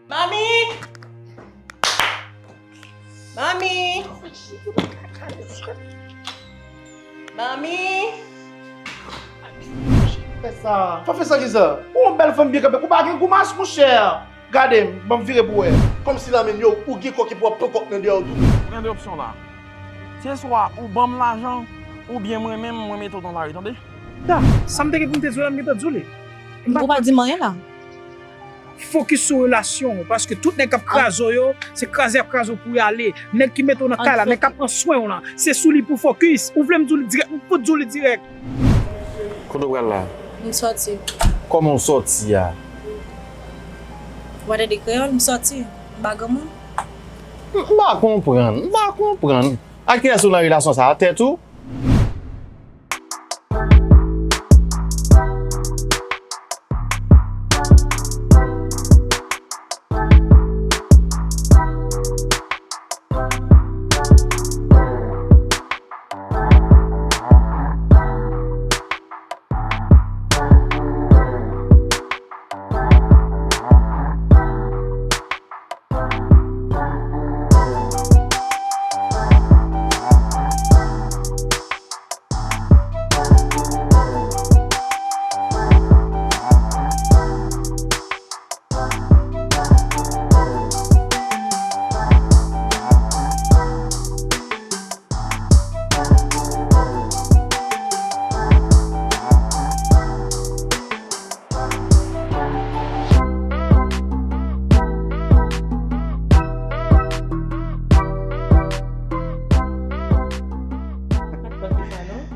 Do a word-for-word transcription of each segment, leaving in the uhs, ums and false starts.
Manmi! Manmi! Manmi! Fè sa. Pa fè sa ki sa? Ou yon bèl fanm byen kanpe. Ou pa gen goumas, monchè. Gade m, ban m vire pou wè. Kòmsi la menm yo, ou gen kòk epi w ap pran kòk nan dèyè w tou. Ou gen de opsyon la. Se swa ou ban m lajan, oubyen mwen menm, mwen mete w nan lari, tande? Da, sa m te gen pou m te di w la, m gentan di w li. Ou pa di m anyen la. Fokis sou relasyon w, paske tout nèg k ap kraze w yo, se kraze y ap kraze w pou y ale. Nèg ki mete w nan kay la, nèg k ap pran swen w lan, se sou li pou fokis. Ou vle m di w li dirèk, m fout di w li dirèk. Kote w pral la? M sòti. Kòman w sòti a? W pa tande kreyòl, m sòti. M pa granmoun. M, m pa konprann, m pa konprann. Ak kiyès ou nan relasyon sa a? Tèt ou?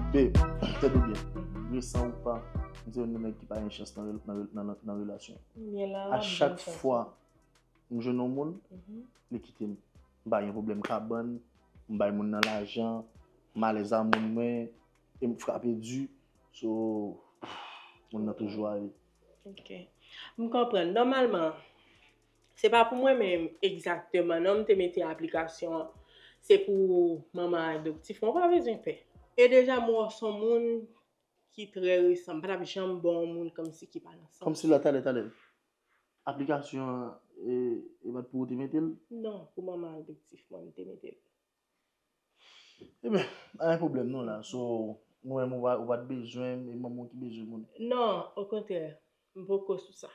Babe, tande byen. Resan ou pa, m se youn nan nèg ki pa gen chans nan rel-, nan rel-, nan, nan, nan relasyon. A chak fwa m jwenn yon moun, li kite m. M pa gen pwoblèm kabann, m bay moun nan lajan, m alèz a moun mwen, e m frape di. So, moun nan toujou ale. Ok. M konprann. Nòmalman, se pa pou mwen menm egzakteman, non, m te mete aplikasyon an. Se pou manman adoptif mwen, ou pa bezwen pè. E deja, m wè w se yon moun ki trè resan. M pa t ap janm ba w yon moun kòmsi ki pa nan sans. Kòmsi la, talè, talè. Aplikasyon an, e, e pa t pou ou te mete l? Non, pou manman adoptif mwen, m te mete l. Ebyen, pa gen pwoblèm non la. So, mwen menm ou pa, ou pa t bezwen m, e manman w ki bezwen moun. Non, okontrè, m poko sou sa.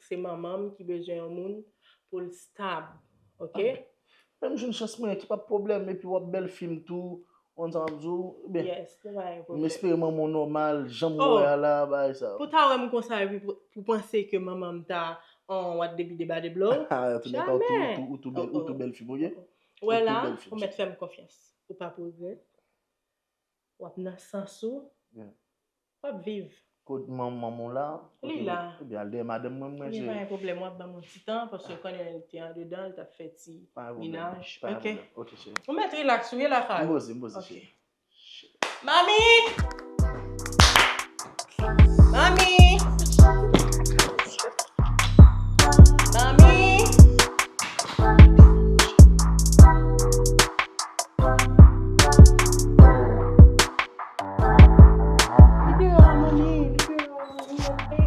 Se manman m ki bezwen yon moun pou l stab, ok? Menm jwenn chans mwen, ki pa pwoblèm, epi w ap bèl fi m tou, konn sa m ap di w, ebyen, yes, nou pa gen pwoblèm. M espere manman w nòmal, jan m wè a la, bagay sa. Pou ta wè m konsa, epi pou, pou panse ke manman m ta on what the biddy body blow? Jamè! Ou tou bèl, ou tou bèl fi m, ok? Ou tou bèl fi m. Ou mèt fè m konfyans. Ou p ap regrèt. W ap nan sans ou. Yeah. W ap viv. Kot manman w la? Li la. Ebyen, al dèyè madanm mwen, mwen, cheri. Ebyen, pa gen pwoblèm, w ap ban m yon ti tan, paske w konnen lè l te andedan, l t ap fè ti minaj. Pa gen pwoblèm. Ok. Ok, cheri. Ou mèt rilaks, ou ye lakay ou. M poze, m poze, cheri. Manmi! Manmi! Manmi! Li deyò a, manmi, li deyò a, manmi, antre.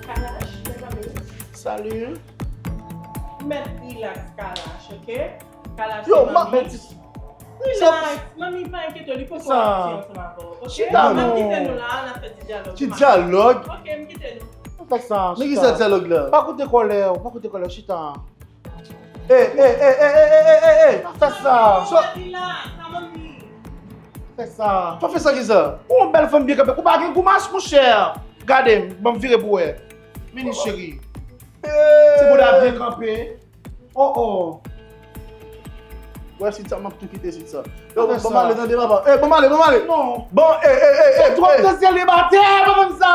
Kalash, mezanmi. Salut. Mèt rilaks, Kalash, ok? Kalash, yo, se manmi. Rilaks, manmi pa enkyete w, li poko pati ansanm avè w, ok? Chita non. N ap kite nou la, n ap fè ti dyalòg. Ti dyalòg? Ok, m kite nou. Fè sa, men ki sa dyalòg la? Pa koute kòlè w, pa koute kòlè w, chita. Ey, ey, ey, ey, ey, ey, ey, ey, pa fè sa. Fè sa. Pa fè sa ki sa? Ou yon bèl fanm byen kanpe, ou pa gen goumas, monchè. Gade m, ban m vire pou wè. Vini, cheri. Ti bouda byen kanpe. Oh, oh. Wè, sit sa, m ap tou kite sit sa. Yo, ban m ale, tande, papa. Ey, ban m ale, ban m ale. Non. Bon, ey, ey, ey, ey. Twòp de selibatè, pa fè m sa.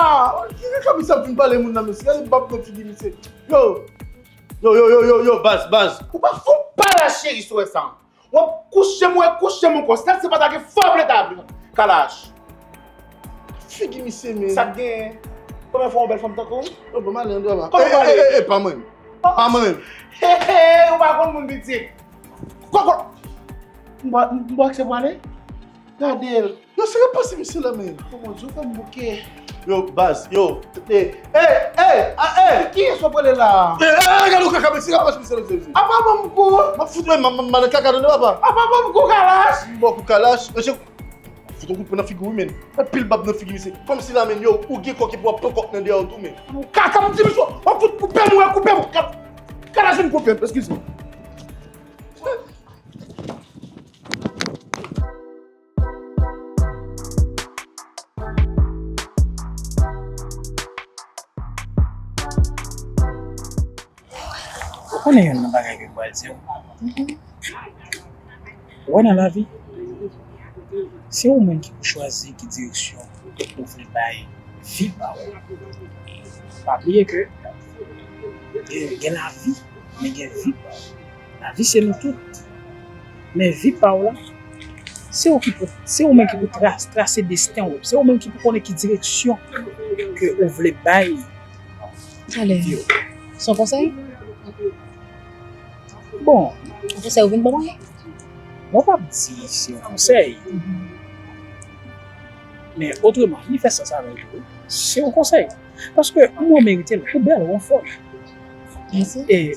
Ki, ki, ki, sa ap vin pale moun nan, mesye? Gade bab nan figi misye. Yo. Yo, yo, yo, yo, yo, baz, baz. Ou pa fou pa la cheri sou sa. W ap kouche m, w ap kouche m ankò. Sa se pa ta gen fò vle ta vle. Kalash. Figi misye, men. Sa k genyen? Premye fwa yon bèl fanm tankou w? Yo, ban m ale, ann dwè ba. Kote w prale? Ey, ey, ey, pa mwen. Pa mwen. Hey, hey, ou pa konn moun pitit. Kòkò! M ba, m ba aksè pou ale? Gade l. Yo, se repanse misye la, men. Oh, mon Dieu, kòm bouke. Yo, baz, yo, e, e, e, a, e. Kiyès w ap rele la? E, e, e, gade w kaka, men se repanse misye la, mesye. Apa ban m kou? M ap fout, men, m, m, m nan kaka, tande, papa. Apa ban m kou, Kalash? M ba w kou, Kalash. Mesye, fout yon kout pwen nan figi w, wi, men. Fè pil bab nan figi misye. Kòmsi la, men, yo, ou gen kòk epi w ap pran kòk nan dèyè w tou, men. Kaka, m di misye, w ap fout koupe m, wi, koupe m. Ka-, Kalash vin koupe m, eskize m. Ou konnen youn nan bagay ke m pral di w? Ou wè nan lavi, se ou menm ki pou chwazi ki direksyon ou vle bay vi pa w. Pa bliye ke gen, gen lavi, men gen vi pa w. Lavi se nou tout. Men vi pa w la, se ou ki pou, se ou menm ki pou tra-, trase desten w. Se ou menm ki pou konnen ki direksyon ke ou vle bay vi w. Se yon konsèy? Bon. Yon konsèy ou vin ban mwen? Mwen p ap di se yon konsèy. Men otreman, li fè sans avè w tou, wi. Se yon konsèy. Paske mwen merite l, ou bèl, ou anfòm. Mèsi. E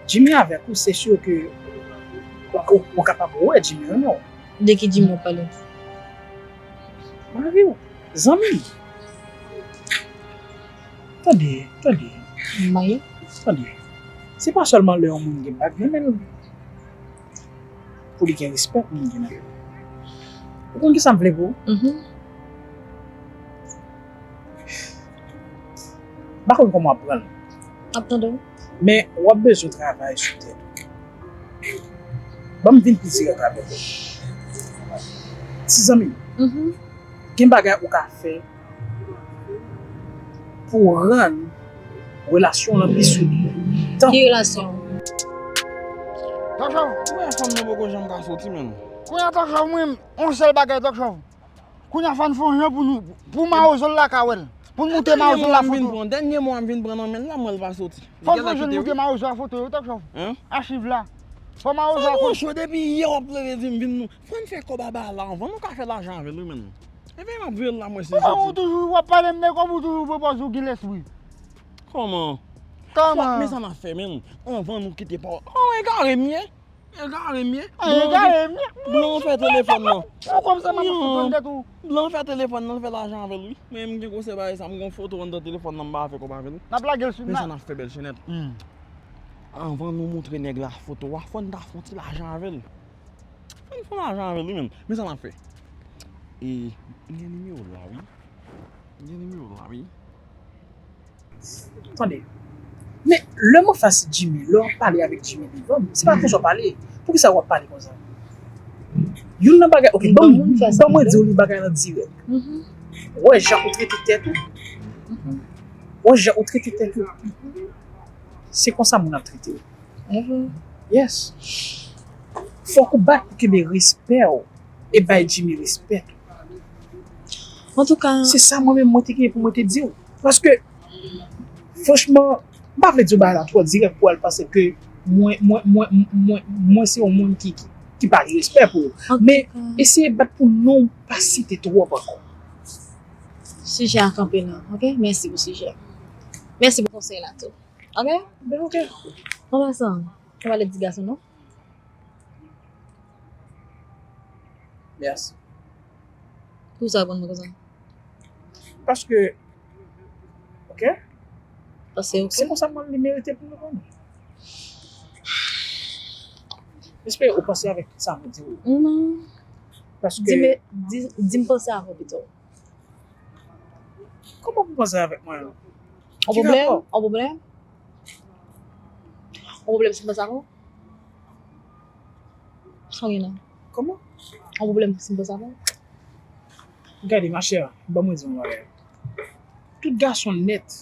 Jimmy avèk ou, se si ke ou, ou, ou kapab wè Jimmy renmen w. De ki Jimmy w ap pale? Mari w, zanmi m. Tande, tande. Maye? Tande. Se pa sèlman lè yon moun gen bag nan men l pou li gen respè pou moun gen nan men l. Ou konn kisa m vle pou ou? Mhm. M pa konn kòman w ap pran l. M ap tande w. Men w ap bezwen travay sou tèt ou. Ban m vin pi dirèk avèk ou. Ti zanmi m, mhm, gen bagay ou ka fè pou rann relasyon w lan pi solid. Tan- Ki relasyon? Tòk Chòv. Ou wè fanm nan poko janm ka soti, menm. Kounye a Tòk Chòv, mwen, yon sèl bagay, Tòk Chòv. Kounye a fò n fè yon jan pou nou, pou mawozo l la ka wè l. Pou n moute mawozo l la foto. Dènye mo a m vin pran nan men l la, m wè l pa soti. Fò n fè yon jan n moute mawozo a foto yo, Tòk Chòv. Hein? Achiv la. Fò mawozo a foto. Fanm cho, depi yè w ap plede di m vin nou. Fò n fè kòb aba la anvan nou ka fè lajan avè l, wi, menm. Ebyen, m ap veye l la, mwen, si l soti. Ou toujou, w ap pale m de kòb, ou toujou pran pòz ou gen lespri. Kòman? Kòman? Men sa n ap fè, menm. Anvan nou kite pa. Oh, egare m ye. Egare m ye. Ah, egare m ye. Blan fè telefòn nan. Ou kòm sa m ap fout pran tèt ou. Blan fè telefòn nan, l fè lajan avè l, wi. Mwen, m gen gwo sè bagay sa, m gen yon foto anndan telefòn nan, m pa fè kòb avè l. N ap lage l sou. Men sa n ap fè, bèl chenèt. Hmm. Anvan nou montre nèg la foto a, fò n ta fè yon ti lajan avè l. Fò n fè lajan avè l, wi, menm. Men sa n ap fè. E, m gen nimewo l la, wi. M gen nimewo l la, wi. Tande. Men, lè m anfas Jimmy, lè w ap pale avèk Jimmy devan m, se pa konsa w pale. Poukisa w ap pale konsa? Youn nan bagay, ok, ban m, ban mwen di w li bagay lan dirèk. Mhm. W wè jan ou trete tèt ou? Mhm. W wè jan ou trete tèt ou? Se konsa moun ap trete w. Mhm. Yes. Fòk ou bat pou kenbe respè w e bay Jimmy respè tou. Antouka, se sa mwen menm mwen te gen pou mwen te di w. Paske, franchman, m pa vle di w bagay la twò dirèk pou al panse ke mwen, mwen, mwen, mwen, mwen se yon moun ki, ki, ki pa gen respè pou ou. Men, eseye bat pou non w pa site twòp ankò. Sijè a kanpe la, ok? Mèsi pou sijè. Mèsi pou konsèy la tou. Ok? Ben, ok. An pasan, ou pa lè di gason non? Mèsi. Poukisa w reponn mwen konsa? Paske, ok? Paske, ok. Se konsa mwen li merite pou m reponn. M espere ou panse avèk tout sa mwen di w. Non. Paske. Di, di, di m panse avè w pito. Kòman pou panse avèk mwen? Yon pwoblèm? Yon pwoblèm? Yon pwoblèm si m panse avè w? Sa w gen la? Kòman? Yon pwoblèm si m panse avè w? Gade, machè, ban mwen di w yon bagay. Tout gason nèt.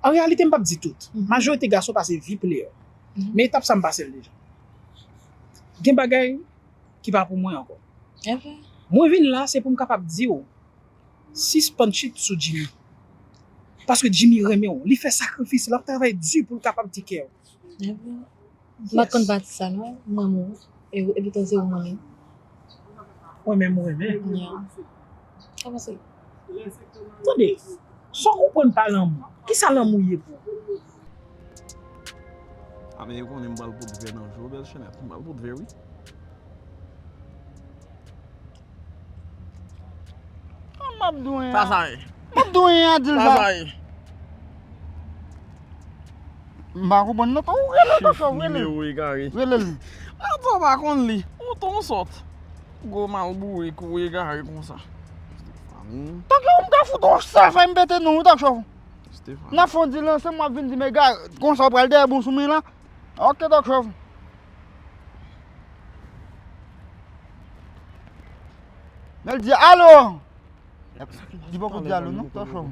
An reyalite, m p ap di tout. Mhm. Majorite gason pase vi player. Mhm. Men etap sa m pase l deja. Gen bagay ki pa pou mwen ankò. Mwen vin la, se pou m kapab di w, sispann chit sou Jimmy. Paske Jimmy renmen w. Li fè sakrifis, l ap travay di pou l kapab teke w. M pa t konn pati sa non, m renmen w. E, epi tou se ou m renmen. Mwen menm ou renmen. Yeah. Kòman se? Tande, sa w konprann pa lanmou? Kisa lanmou ye pou ou? A men yo konnen m pral pote vè nan jou, bèl chenèt. M pral pote vè wi. M ap dwen an. Sa sa ye? M ap dwen an, di l sa. Sa sa ye? M pa konprann non. Ou rele l ankò, rele l. Rele l. Ato pa konn li. Ou ton sòt. Gwo mal bourik ou egare konsa. Stefani. Tank yo m ka fout on sèfèy m pete non ou tank chòv. Stefani. N ap fon di lanse m ap vin di m egare konsa ou pral dèyè bon sou mwen la. Ok tank chòv. Mèl di alo. Di poko di alo non tank chòv.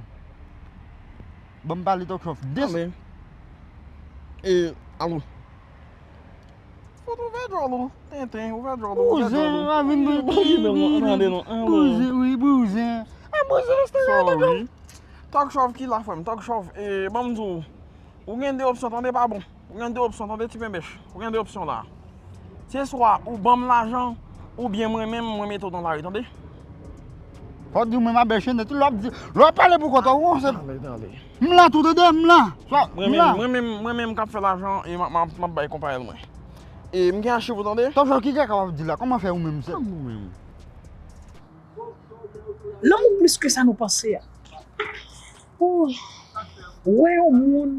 Ban m pale tank chòv. Des. E alo. Fout ouvè djòl ou. Tenten, ouvè djòl ou. Ouvè djòl ou. Bouzen, pa vin bouzen. Bouzen, wi, bouzen. A bouzen, reste la, bouzen. Talk Show ki la, frè m? Talk Show, e, ban m di w, ou gen de opsyon, tande, pa bon. Ou gen de opsyon, tande, ti penbèch. Ou gen de opsyon la. Se swa ou ban m lajan, oubyen mwen menm, mwen mete w nan lari, tande? Fò w di mwen m ap bèche nèt, lè w ap di, lè w ap pale pou kont ou, se. Tande, tande. M la tou tande, m la. M la. Mwen menm, mwen menm, mwen menm k ap fè lajan e m ap, m ap, m ap bay konpayèl mwen. E m gen achiv ou tande? Tonton, ki kaka w ap di la? Kòman fè ou menm se? Kòman ou menm? Lanmou plis ke sa nou panse a. Ou wè yon moun,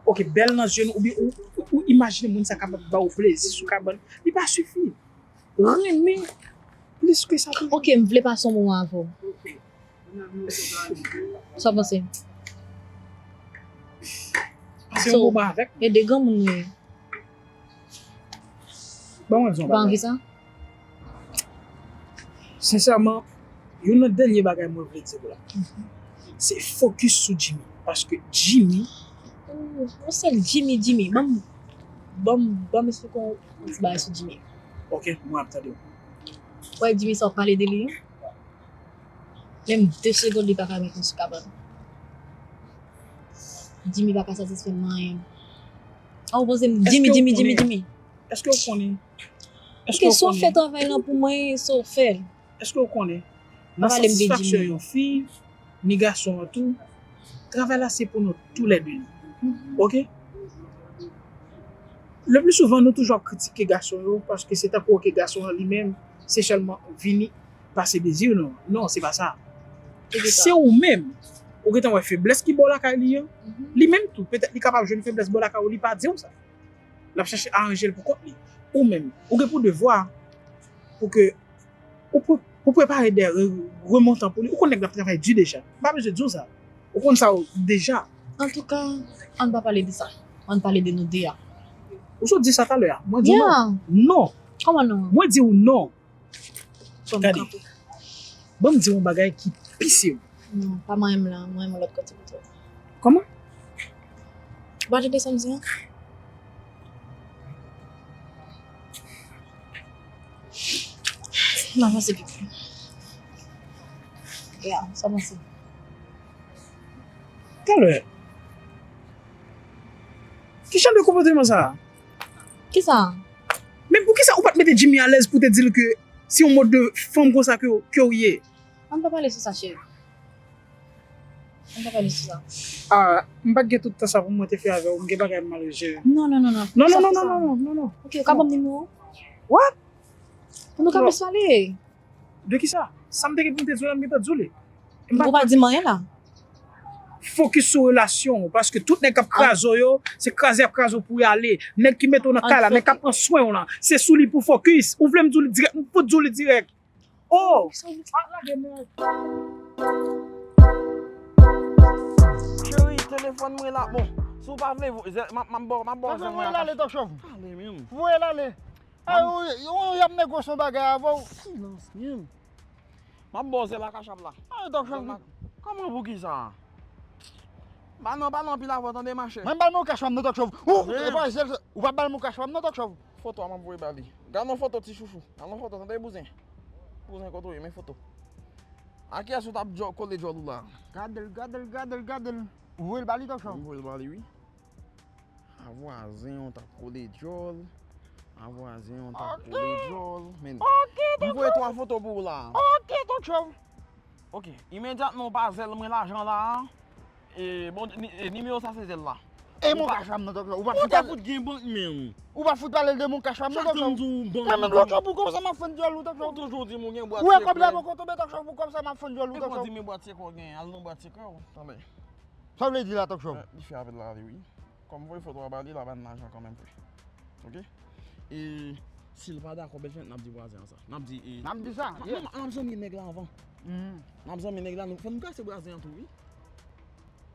ok, bèl nan zye nou, oubyen ou, ou, ou imajine moun sa kapab ba ou plezi sou kabann, li pa sifi. Renmen plis ke sa toujou. Ok, m vle pase yon moman avè w. Sa w panse? Pase yon moman avèk. E de granmoun nou ye. Ban mwen di yon bagay. Ou pa anvi sa? Sensèman, youn nan dènye bagay mwen vle di w la, se fokis sou Jimmy. Paske Jimmy. Ou sèl Jimmy, Jimmy. Ban m, ban m, ban m esplike w yon ti bagay sou Jimmy. Ok, mwen ap tande w. Ou wè Jimmy sa w ap pale de li an? Menm de segonn li pa ka met mwen sou kabann. Jimmy pa ka satisfè m nan anyen. An ou poze m Jimmy, Jimmy, Jimmy, Jimmy. Èske w konnen? Èske w konnen? Fè travay lan pou mwen, so fè l. Èske w konnen? Nan satisfaksyon yon fi, ni gason an tou, travay la se pou nou toulède li. Ok? Le pli souvan, nou toujou ap kritike gason yo, paske se tankou ke gason an li menm, se sèlman vini pase dezi nou. Non, se pa sa. Se ou menm, ou gentan wè feblès ki bò lakay li an, li menm tou, petèt li kapab jwenn feblès bò lakay ou, li pa di w sa. L ap chache aranje l pou kont li. Ou menm, ou gen pou devwa pou ke ou, pre, ou prepare de re, remontan pou li. Ou konn nèg la ap travay di deja. M pa bezwen di w sa. Ou konn sa w deja. Antouka, ann pa pale de sa. Ann pale de nou de a. Ou sot di sa talè a. Mwen di w non. Non. Kòman non? Mwen di w non. Gade. Ban m di w yon bagay ki pi serye. Non, pa manyen m la, manyen m yon lòt kote pito. Kòman? Ou pa tande sa m di an? M avanse pipi. Ya, sa panse. Talè. Ki jan de konpòteman sa? Kisa? Men poukisa ou pa t mete Jimmy alèz pou te di l ke se yon mòd de fanm konsa ke, ke w ye? Ann pa pale sou sa, cheri. Ann pa pale sou sa. Ah, m pa t gen tout tan sa pou mwen te fè avè w, m gen bagay m al jere. Non, non, non, non. Non, non, non, non, non, non, non. Ok, ou ka ban m nimewo w? What? Pou nou ka plis pale. De kisa? Sa m te gen pou m te di w la, m gentan di w li. Ou pa di m anyen la. Fokis sou relasyon w, paske tout nèg k ap kraze w yo, se kraze y ap kraze w pou y ale. Nèg ki mete w nan kay la, nèg k ap pran swen w lan, se sou li pou fokis. Ou vle m di w li dirèk, m fout di w li dirèk. Oh! Cheri, telefòn mwen la. Bon, si w pa vle, m ap ba w, m ap ba w zen mwen. Ale, Dòk Chòv. Ale menm. Voye l ale. Ay, ou, ou, y ap negosye yon bagay avè w. Silans, menm. M ap ba w zen la kachap la. Ay, Dòk Chòv. Kòman pou kisa? Ba non, pale anpil avè w, tande, machè. Mwen ba l mwen kachap non, Dòk Chòv. Ou, e pa jèl, ou pa ba l mwen kachap non, Dòk Chòv. Foto a m ap voye ba li. Gade yon foto, ti chouchou. Gade yon foto, tande, bouzen. Bouzen, kote w ye, men foto. A kiyès ou t ap djò, kole djòl ou la? Gade l, gade l, gade l, gade l. Ou voye l ba li, Dòk Chòv? M voye l ba li, wi. Ah, Vwazen an t ap kole djòl. A vwazen an t ap kole djòl. Men, m voye twa foto pou ou la. Ok, Tonk Chòv. Ok, imedyatman w pa zèl mwen lajan la a. E, bon, ni- e, nimewo sa se zèl la. E mon kach la m nan, Tonk Chòv. Ou pa fout pale. Ou pa fout gen bank menm. Ou pa fout pale de mon kach la m nan, Tonk Chòv. Mwen menm, Tonk Chòv, pou kòb sa m ap fann djòl ou, Tonk Chòv. Ou toujou di m ou gen bwat sekrè. Ou wè kòb la bò kote w mete, Tonk Chòv, pou kòb sa m ap fann djòl ou, Tonk Chòv. Ou di men bwat sekrè w gen, al nan bwat sekrè w. Tann. Sa vle di la, Tonk Chòv? Li fè apèl la, li, wi. Kòm voye foto a ba li, l a ban n lajan kanmenm, frè. Ok? E si l pa dakò, bèl fèt, n ap di vwazen an sa. N ap di, e, n ap di sa, n ap, n ap zanmi nèg la anvan. N ap zanmi nèg la, nou, fò nou brase vwazen an tou, wi.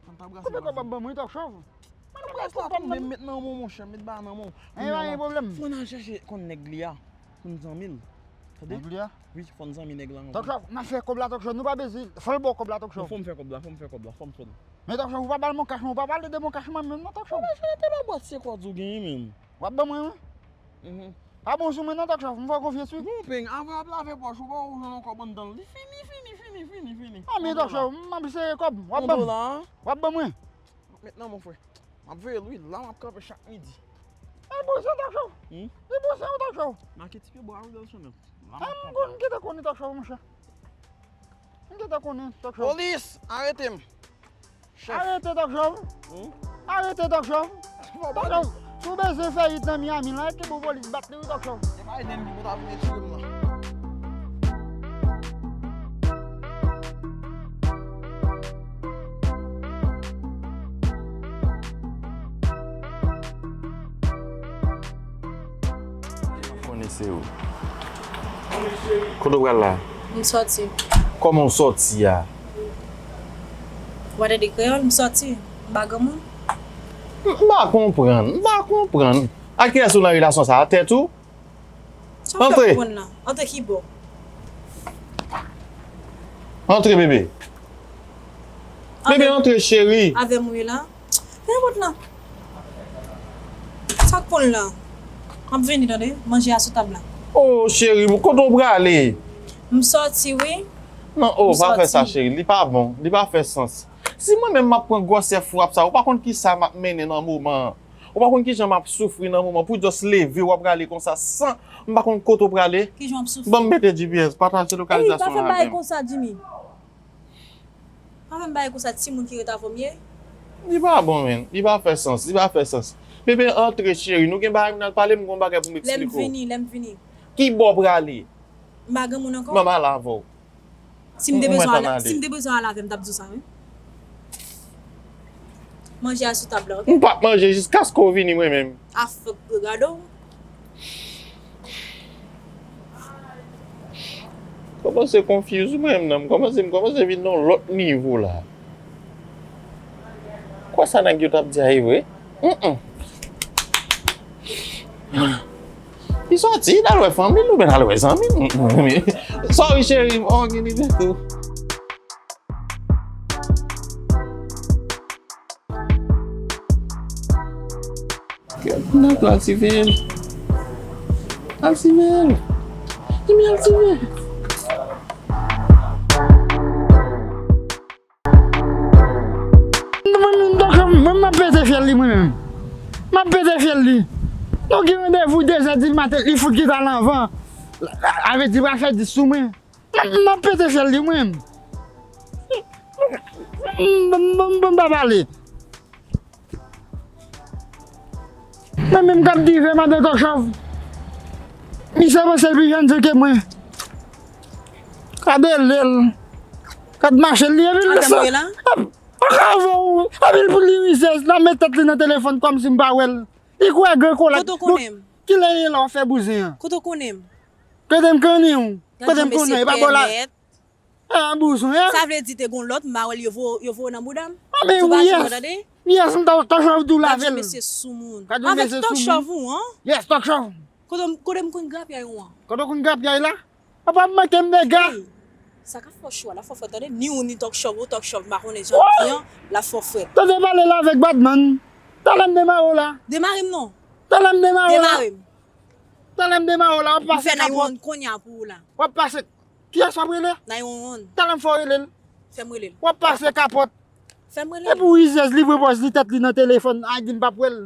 Fò n ta brase vwazen an. Koupe kòb ap ban mwen, Tonk Chòv. Mwen, nou brase la, fò m menm met nan men w, monchè, met ba nan men w. Enben, pa gen pwoblèm. Fò n al chèche konn nèg li a, pou n zanmi l. Tande? Nèg li a? Wi, fò n zanmi nèg la anvan. Tonk Chòv, n ap fè kòb la, Tonk Chòv. Nou pa bezwen. Fè l ba w kòb la, Tonk Chòv. Fò m fè kòb la, fò m fè kòb la, fò m fè l. Men Tonk Chòv, ou pa ba l mon kach mwen, ou pa pale de mon kach mwen menm non, Tonk Chòv. Ou pa jwenn te ba bwat se kòd ou genyen menm. W ap ban mwen, wi. Mhm. Pa bon sou mwen non, Tonk Chòv, m fè w konfyans, wi. Bon, peng, avan w ap lave pòch ou, pa w jwenn ankò bann dan l. Li fini, fini, fini, fini, fini. A, men Tonk Chòv, m ap sere kòb, w ap ban m. W ap ban mwen. M ap met nan men w, frè. M ap veye l, wi, la m ap kanpe chak midi. E bon, se Tonk Chòv. Hmm? E bon, se yon Tonk Chòv. Make ti pye bwa a, wi, Bèl Chanèl. La m ap kanpe. M konn, m gentan konnen Tonk Chòv, monchè. M gentan konnen Tonk Chòv. Polis, arete m. Chèf. Arete Tonk Chòv. Hmm? Arete Tonk Chòv. Tonk Chòv, si w bezwen fè it nan Miami la, e ki pou polis bat li, wi, Tonk Chòv. Se pa ede m ki pou ta vin retire m nan. Konnen se ou. Kote w pral la? M sòti. Kòman w sòti a? Ou pa tande kreyòl? M sòti. M pa granmoun. M, m pa konprann. M pa konprann. Ak kiyès ou nan relasyon sa a? Tèt ou? Sa w fè konprann la? Antre kibò? Antre, bebe. Bebe, antre, cheri. Avè m ou ye la? Fè yon bout la. Sa k pou l la? M ap vini, tande. Manje a sou tab la. Oh, cheri, kote w prale? M sòti, wi. Non, oh, pa fè sa, cheri. Li pa bon. Li pa fè sans. Si mwen menm m ap pran gwosè frap sa, ou pa konn ki sa m ap mennen nan moman an. Ou pa konn kijan m ap soufri nan moman pou just leve w ap prale konsa san m pa konn kote w prale. Kijan w ap soufri? Ban m mete G P S, pataje lokalizasyon an avè m. Ey, pa fè m bagay konsa, Jimmy. Pa fè m bagay konsa, timoun ki ret avè m ye. Li pa bon, menn. Li pa fè sans. Li pa fè sans. Bebe, antre, cheri. Nou gen bagay pou n al pale, m gen yon bagay pou m eksplike w. Lè m vini, lè m vini. Ki bò w prale? M pa granmoun ankò. Ban m al avè w. Si m te bezwen al, si m te bezwen al avè m, m t ap di w sa, wi. Manje a sou tab la, oke? M p ap manje jiskaske w vini, mwen menm. A fòk gade w. Kòmanse confuse mwen menm nan, m kòmanse, m kòmanse vin nan yon lòt nivo la. Kwè sa nèg yo t ap di a e vre? Mm, mm. Li sòti, l al wè fanmi l oubyen l al wè zanmi l? Sorry, cheri, m òganize tou. Kèt, nan tou al siveye l. Al siveye l. Jimmy, al siveye l. Mwen menm, Tonk Chòv, mwen, m ap pete fyèl li, mwen menm. M ap pete fyèl li. Nou gen randevou de zè di maten, li fout kite al anvan. Avèti pral fè dis sou mwen. M, m ap pete fyèl li, mwen menm. M, m, m, m pa pale. Mwen menm k ap drive madan Tonk Chòv. Misye panse l pi jèn ke mwen. Gade lè l. Gad mache l, li epi l sa. Ap, ap avè w. Epi l pou li rizèz, l ap met tèt li nan telefòn kòmsi m pa wè l. Li kwè gran kolèt. Kote w konnen m? Kilè l ye la w ap fè bouzen an? Kote w konnen m? Kote m konnen w? Kote m konnen w? E pa bò la. Ah, bouzen, hein? Sa vle di te gon lòt, m pa wè l, yo vo-, yo voye nan bouda m. Ah, men wi, yes. Yes, m ta, ta chòv tou lave l. Gad jan mesye soumoun. Gad jan mesye soumoun. Avèk Tonk Chòv ou, hein? Yes, Tonk Chòv. Kote m, kote m konn grapyay ou an? Kote w konn grapyay la? Papa m manke m dega. Hey, sa ka fè w cho a, la fò fè tande, ni ou ni Tonk Chòv, ou Tonk Chòv, m pa konnen jan di an, la fò fè. Tande pale la avèk Batman. Talè m demare w la. Demare m non. Talè m demare w la. Demare m. Talè m demare w la, w ap pase kapòt. M fè nine one one kounye a pou ou la. W ap pase. Kiyès w ap rele? Nine one one. Talè m fè w rele l. Fè m rele l. W ap pase kapòt. Fè m rele l. Epi w rizèz, li pran pòz li tèt li nan telefòn, ay di m p ap wè l.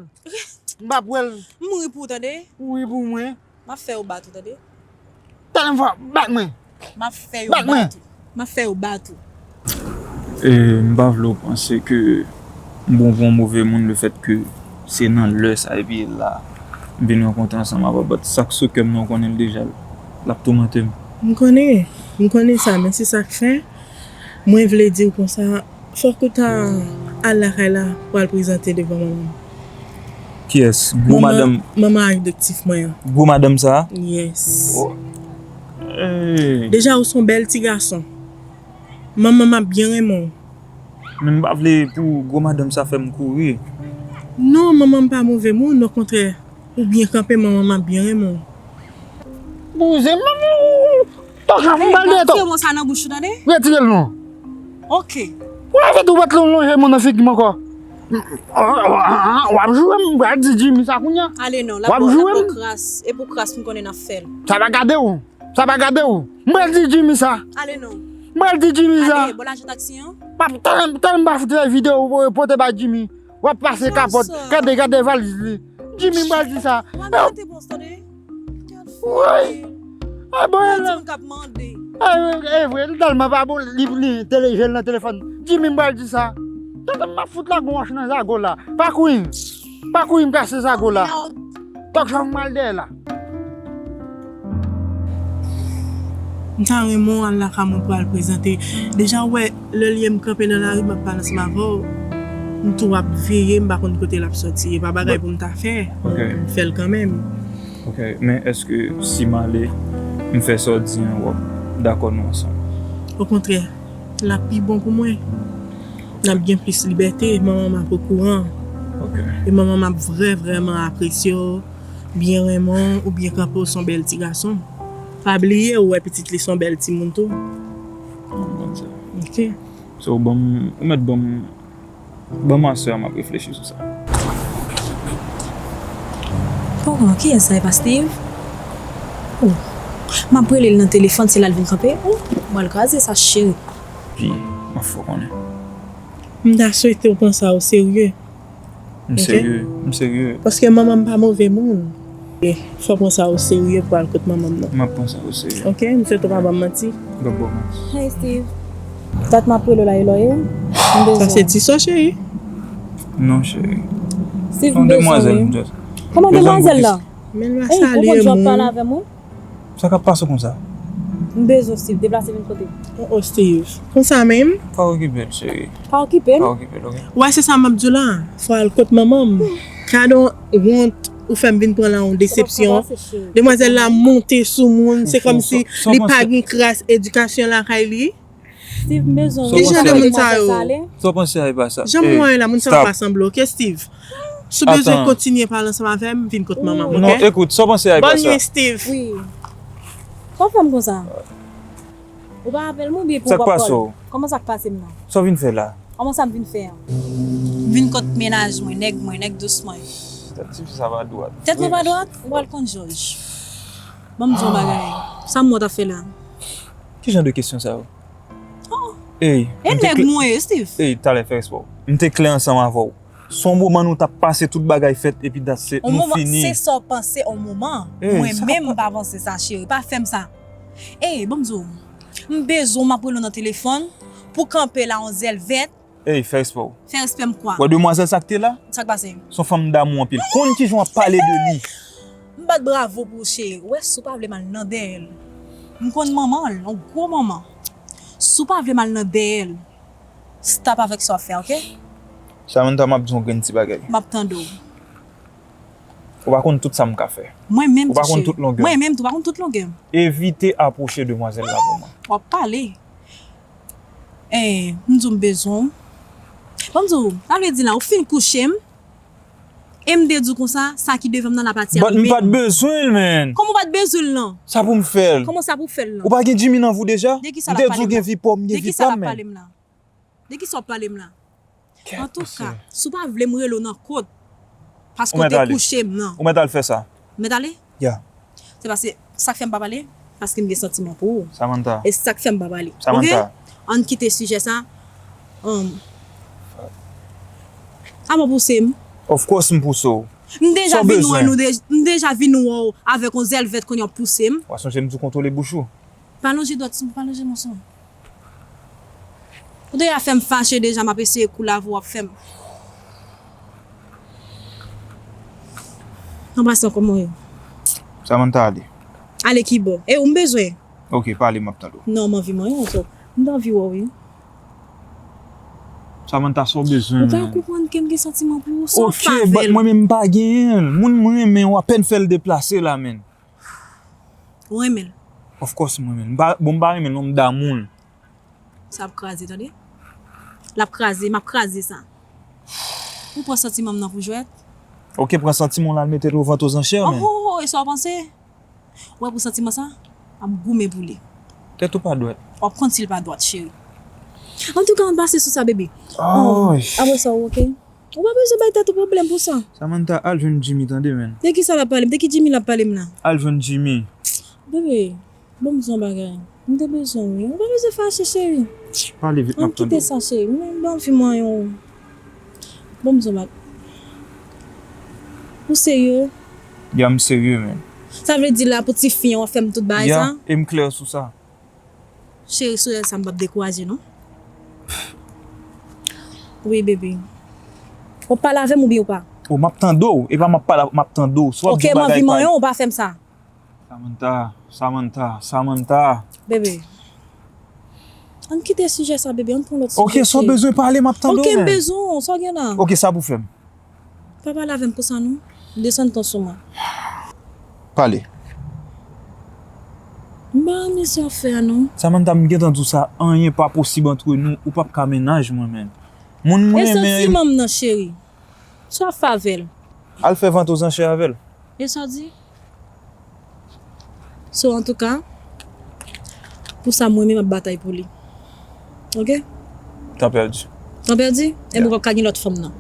M p ap wè l. M mouri pou ou tande. Ou ri pou mwen. M ap fè yo bat ou tande. Tèlè m fò bat mwen. M ap fè yo bat ou. M ap fè yo bat ou. E m pa vle w panse ke m bon pou yon move moun lefèt ke se nan lè sa epi la m vin rankontre ansanm avè w, but sa k sou kè m nan w konnen l deja, l ap toumante m. M konnen, m konnen sa, men se sa k fè mwen vle di w konsa, fòk ou ta al lakay la pou al prezante devan manman m. Kiyès? Gwo madanm? Manman adoptif mwen an. Gwo madanm sa a? Yes. Oh. Hey. Deja ou se yon bèl ti gason. Manman m ap byen renmen w. Men m pa vle pou gwo madanm sa fè m kouri. Non, manman m pa move moun, okontrè. Ou byen kanpe, manman m ap byen renmen w. Bouzen m, m pral dèyè to. Retire mo sa nan bouch ou tande. Retire l non. Ok. Ou leve tou wèt lonje mo nan figi m ankò. W ap joure m, m pral di Jimmy sa kounye a. Ale non, l ap ba w kras. E pou kras m konnen n ap fè l. Sa pa gade w. Sa pa gade w. M pral di Jimmy sa. Ale non. M pral di Jimmy sa. Ale, bon lajan taksi an. M ap tèlman, tèlman m pa fout fè videyo pote bay Jimmy. W ap pase kapòt. Gade, gade valiz li. Jimmy m pral di sa. Woy. Ay bon, e la. E vre, li tèlman pa bon, li, li tele jel nan telefòn. Jimmy m pral di sa. Tèlman m ap fout la gon wòch nan zago la. Pa kouri. Pa kouri m kase zago la. Tòk sa m pral dèyè la. M ta renmen w al lakay mwen pou al prezante. Deja w wè, lè l ye m kanpe nan lari, m ap pale ansanm avè w. M tou ap veye, m pa konn kote l ap sòti. E pa bagay pou m ta fè. M fè l kanmenm. Ok, men èske si m ale, m fè sa w di an, w ap dakò nou ansanm? Okontrè, l ap pi bon pou mwen. N ap gen plis libète, manman m ap okouran. Ok. E manman m ap vrè, vrèman apresye w, byen renmen w, ou byen kanpe, w se yon bèl ti gason. Pa bliye, ou wè pitit li se yon bèl timoun tou. M konn sa. Ok. So, ban m, ou mèt ban m, ban m aswè a, m ap reflechi sou sa. Poko, kiyès sa, e pa Steve? Oh. M ap rele l nan telefòn, se la l vin kanpe. Oh, m pral kraze sa, cheri. Pi, m ap fè w konnen. M ta swete w pran sa o serye. M serye, m serye. Paske manman m pa move moun. Fò w pran sa o serye pou al kot manman m nan. M ap pran sa o serye. Ok, m swete w pa ban m manti. M p ap ba w manti. Hey Steve. Dat m ap rele w la, e lò ye? M bezwen. Sa se ti sò, cheri. Non, cheri. Steve, m bezwen wi. Kòman demwazèl la? Men l va salye moun. Sa k ap pase konsa? M bezwen w, Steve. Deplase vin kote m. Oh, oh, Steve. Konsa menm? Pa okipe l, cheri. Pa okipe m? Pa okipe l, ok? Ou wè, se sa m ap di w la. Fò w al kot manman m. Gade yon wont ou fè m vin pran la, yon desepsyon. Demwazèl la monte sou moun. Se kòmsi li pa gen kras edikasyon lakay li. Steve, m bezwen w. Ki jan de moun sa yo? Sa w panse a e pa sa? Jan m wè la, moun sa yo pa sanble, ok, Steve? Si w bezwen kontinye pale ansanm avè m, vin kot manman m, ok? Non, ekout, sa w panse a e pa sa? Bòn nwi, Steve. Wi. Sa w fè m konsa? Ou pa rapèl m oubyen pou w pap pale? Sa k pase w? Kòman sa k pase m nan? Sa w vin fè la? Kòman sa m vin fè an? M vin kot mennaj mwen, nèg mwen, nèg dous mwen. Tèt tifi sa pa dwat. Tèt mwen pa dwat? Ou pral konn jòj. Ban m di w yon bagay. Sa m wè w t ap fè la? Ki jan de kesyon sa yo? Oh. Ey, e nèg mwen ye, Steve. Ey, talè fè respè w. M te klè ansanm avè w. Se yon moman nou t ap pase, tout bagay fèt, epi dat se, nou fini. Se sa w panse yon moman. Mwen menm, m pa panse sa, cheri. Pa fè m sa. Ey, ban m di w. M bezwen w, m ap rele w nan telefòn pou kanpe la yon zèl vèt. Ey, fè respè w. Fè respè m kwa? Wè demwazèl sa k te la? Sa k pase? Se yon fanm damou anpil. Konn kijan w ap pale de li. M bat bravo pou ou, cheri. Ou wè, si w pa vle m al nan dèyè l. M konn manman l, yon gwo manman. Si w pa vle m al nan dèyè l, stop avèk sa w ap fè, ok? Samantha, m ap di w yon grenn ti bagay. M ap tande w. Ou pa konn tout sa m ka fè. Mwen menm tou, cheri. Ou pa konn tout longè m. Mwen menm tou, ou pa konn tout longè m. Evite apwoche demwazèl la pou mwen. W ap pale. Eh, m di w m bezwen w. Ban m di w, sa vle di la, ou fin kouche m, e m te di w konsa, sa ki devan m nan la pati a pou men. But m pa t bezwen l, man. Kòman w pa t bezwen l lan? Sa pou m fè l. Kòman sa pou w fè l lan? Ou pa gen Jimmy nan vi w deja? De ki sa l ap pale m la? M te di w gen vi pa w, m gen vi pa m, man. De ki sa l ap pale m la? De ki sa w ap pale m la? Antouka, si w pa vle m rele w nan kot, paske w te kouche m nan. Ou mèt ale. Ou mèt al fè sa. M mèt ale? Ya. Se paske, sa k fè m pa pale? Paske m gen santiman pou ou. Samantha. E sa k fè m pa pale. Samantha. Ok? Ann kite sijè sa. Um, a mò pouse m. Of course m pouse w. M deja vin wè nou, de- m deja vin wè w avèk yon zèl vèt kounye a w ap pouse m. W a sonje m di w kontwole bouch ou. Pa lonje dwèt sou mwen, pa lonje men sou mwen. Ou deja fè m fache deja, m ap eseye koule avè w, w ap fè m. Anbrase m kòman w ye? Samantha, ale. Ale ki bò? E ou m bezwen? Ok, pale, m ap tande w. Non, m anvi manyen w, so. M t anvi wè w, wi. Samantha, sa w bezwen, man? Ou pa konprann ke m gen santiman pou ou, sa w pa fè l. Ok, but mwen menm m pa genyen l. Moun mwen renmen, w apèn fè l deplase la, man. Ou renmen l? Of course, m renmen l. M pa, bon, m pa renmen l, non, m damou l. Sa ap kraze, tande? L ap kraze, m ap kraze sa. Ou pran santiman m nan pou jwèt? Ok, pran santiman w la, al mete l o vant o zanchè, man. Oh, oh, oh, e sa w panse? Ou wè pou santiman sa? M ap goumen pou li. Tèt ou pa dwèt. W ap konn si l pa dwat, cheri. Antouka, ann pase sou sa, bebe. Oh, apre sa, ou ok? Ou pa bezwen bay tèt ou pwoblèm pou sa. Samantha, al jwenn Jimmy, tande, man. De ki sa l ap pale m? De ki Jimmy l ap pale m la? Al jwenn Jimmy. Bebe, ban m di w yon bagay. M te bezwen w, wi. Ou pa bezwen fache, cheri. Pale vit, m ap tande w. Ann kite sa, cheri. M, m anvi manyen w. Ban m di w yon bagay. Ou serye? Ya, m serye, man. Sa vle di la, pou ti fi an, w ap fè m tout bagay sa? Ya, e m klè sou sa. Cheri, sou sa m p ap dekouraje, non. Wi, bebe. W ap pale avè m oubyen ou pa? O, m ap tande w. E pa m ap pale, m ap tande w. Si w ap di yon bagay, pale. Ok, m anvi manyen w, ou pa fè m sa. Samantha, Samantha, Samantha. Bebe. Ann kite sijè sa, bebe. Ann pran lòt sijè, cheri. Ok, sa w bezwen pale, m ap tande w, man. Ok, m bezwen w. Sa w gen la? Ok, sa pou fè m? Pa pale avè m konsa non. Desann ton sou mwen. Pale. M pa renmen sa w fè a non. Samantha, m gentan di w sa, anyen pa posib antre nou, ou p ap ka mennaj mwen, man. Moun mwen renmen. E santiman m nan, cheri. Sa w ap fè avè l? Al fè vant o zanchè avè l. E sa w di? So, antouka, pou sa, mwen menm ap batay pou li. Ok? Tan pèdi. Tan pèdi? Ebyen, ou p ap ka gen lòt fanm nan.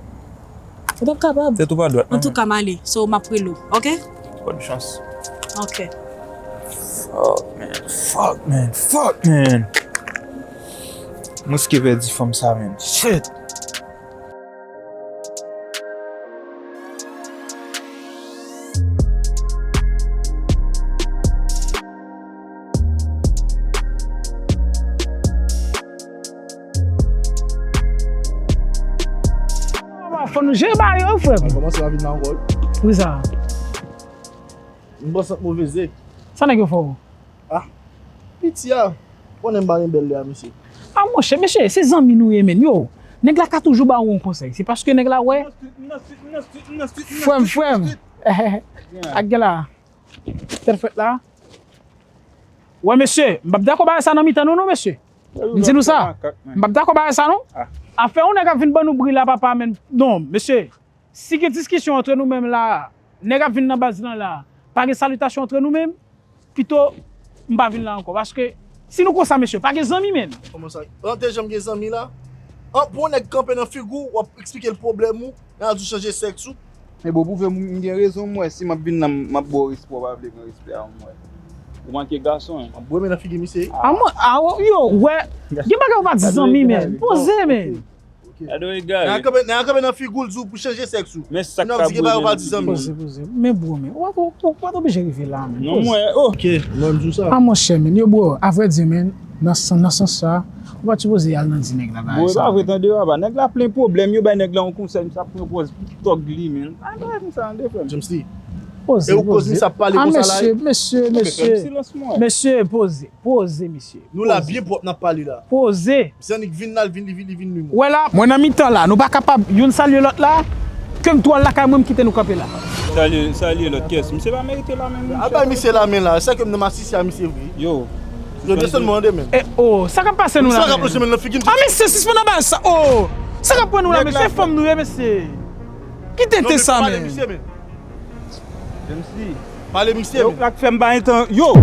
Ou p ap kapab. Tèt ou pa dwat, non. Antouka, m ale. So, m ap rele w. Ok? Bòn chans. Ok. Fuck, man. Fuck, man. Fuck, man. M riske pèdi fanm sa, man. Shit. Fò nou jere bagay yo, frè m. Kòmanse pa vin la ankò. Poukisa? M pran sant moveze. Sa nèg yo fè w? Ah, piti a, konnen m pa gen bèl lè a, mesye. Ah, monchè, mesye, se zanmi nou ye, menn. Yo, nèg la ka toujou ba ou yon konsèy. Se paske nèg la wè. Frè m, frè m. Ak gen la. Tèt frèt la. Wè, mesye, m p ap dakò bagay sa nan mitan nou, non, mesye. M di nou sa. M p ap dakò bagay sa, non. Afè yon nèg ap vin ban nou bri la, papa, menn. Non, mesye. Si gen diskisyon antre nou menm la, nèg ap vin nan baz lan la, pa gen salitasyon antre nou menm, pito m pa vin la ankò. Paske si nou konsa, mesye, pa gen zanmi menm. Kòman sa? An te janm gen zanmi la? An, pou yon nèg kanpe nan figi w, w ap eksplike l pwoblèm ou, nan di w chanje sèks ou. Men bon, pwouve m, m gen rezon, m wè si m ap vin la, m ap ba w respè, w pa vle pran respè a, m wè. Ou manke gason, en. M ap bwè men nan figi misye. A mwen, a, yo, wè, gen bagay ou pa di zanmi, men. Poze, men. Gade w egare. Nèg la kanpe, nèg la kanpe nan figi w, l di w pou chanje sèks ou. Men sa k ka bwè men nan figi m. Poze, poze. Men bro, men, ou pa, ou, ou pa t oblije rive la, men. Non, mwen, oh. Ok, mwen, m di w sa. A, monchè, men, yo, bro, a vrè di, men, nan sans, nan sans sa, ou pa t sipoze al nan di nèg la bagay sa. Bro, e pa vre, tande, papa. Nèg la plen pwoblèm, yo bay nèg la yon konsèy, misye ap pran pòz tòg li, men. A, bay misye sa, tande, frè m. James Lee. Poze, poze. E ou koz misye ap pale konsa la? A, mesye, mesye, mesye. Mesye, poze. Poze, mesye. Nou la byen pwòp, n ap pale la. Poze. Misye annik vin la, l vin, li vin, li vin, li mouri. Wè la, mwen nan mitan la, nou pa kapab youn salye lòt la. Ke m tou al lakay mwen, m kite nou kanpe la. Salye, salye lòt, kiyès? Misye pa merite la menm, monchè. Al bay misye lamen la, se ke m nan masisi a misye vre. Yo. Yo, desann mwen an de men. E, oh, sa k ap pase nou la menm? Sa k ap pase men nan figi m? A, mesye, sispann nan bagay sa, oh. Sa k ap pran nou la, mesye? Se fanm nou ye, mesye. Ki tenten sa menm? James Lee. Pale misye, men. Yo, la k fè m bay tan. Yo!